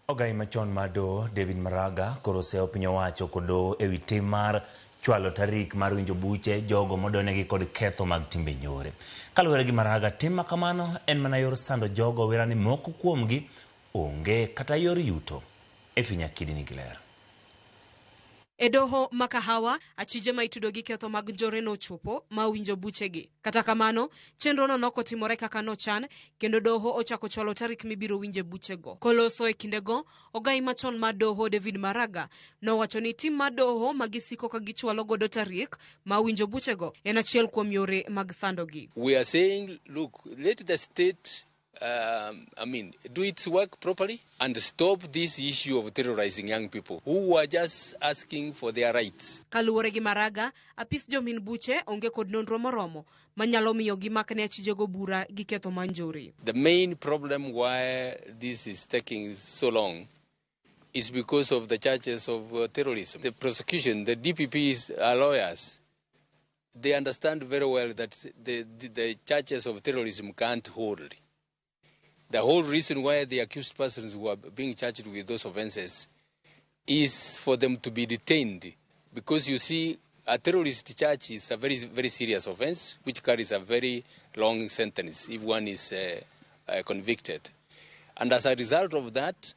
Ogai machon mar doho David Maraga koro oseyo piny owacho kod doho ewi tim mar chwalo tarik mar winjo buche jogo modonegi kod ketho mag timbe njore. Kaluwore gi Maraga, tim ma kamano en mana yor sando jogo wera ni moko kuomgi onge kata yor yuto. Effie Nyakidi nigi ler. E doho ma Kahawa, achije ma itudo gi ketho mag njore nochopo ma owinjo buchegi. Kata kamano, chenrono nokotimore kaka nochan kendo doho ochako chwalo tarik mibiro winje buchego. Koloso e kindego, ogai machon mar doho David Maraga nowacho ni tim mar doho ma gisiko ka gichwalo godo tarik ma winjo buchego en achiel kuom yore mag sandogi. We are saying, look, let the state I mean, do its work properly and stop this issue of terrorizing young people who were just asking for their rights. Kaluwore gi Maraga, apis jomin buche onge kod nonro moromo manyalo miyo gimakne achijego bura gi ketho mar njore. The main problem why this is taking so long is because of the charges of terrorism. The prosecution, the DPPs are lawyers. They understand very well that the charges of terrorism can't hold. The whole reason why the accused persons who are being charged with those offenses is for them to be detained. Because you see, a terrorist charge is a very, very serious offense, which carries a very long sentence if one is convicted. And as a result of that,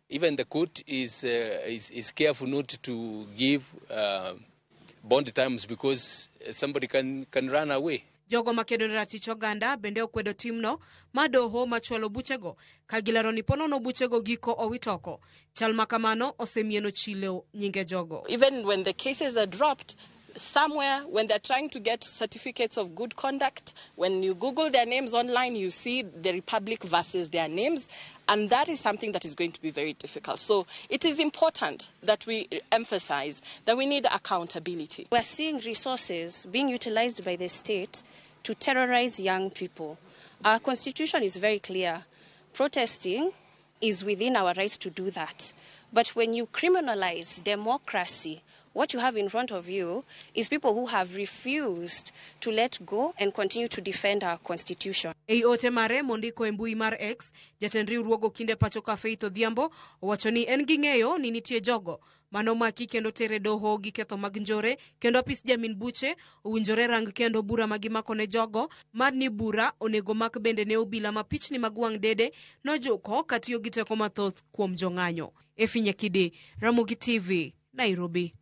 even the court is careful not to give bond terms because somebody can run away. Jogo makedo ne ratich oganda bende okwedo timno ma doho machwalo buchego ka gilero ni ponono buchego giko owit oko. Chal ma kamano osemieno chilo nyinge jogo. Even when the cases are dropped, somewhere when they're trying to get certificates of good conduct, when you Google their names online, you see the Republic versus their names, and that is something that is going to be very difficult. So it is important that we emphasize that we need accountability. We're seeing resources being utilized by the state to terrorize young people. Our constitution is very clear. Protesting is within our right to do that. But when you criminalize democracy, what you have in front of you is people who have refused to let go and continue to defend our constitution. Ei ote mare mondiko e mbui mar X, jatend riwruogo kinde pacho ka Faith Odhiambo owacho ni en gi ng'eyo ni nitie jogo manomaki kendo tere doho gi ketho mag njore kendo apis jamin buche owinjore rang kendo bura ma gimako ne jogo mar ni bura onego mak bende ne obila ma pichni mag wang' dede nojuko katiyo gi teko mathoth kuom jong'anyo. Effie Nyakidi, Ramogi TV, Nairobi.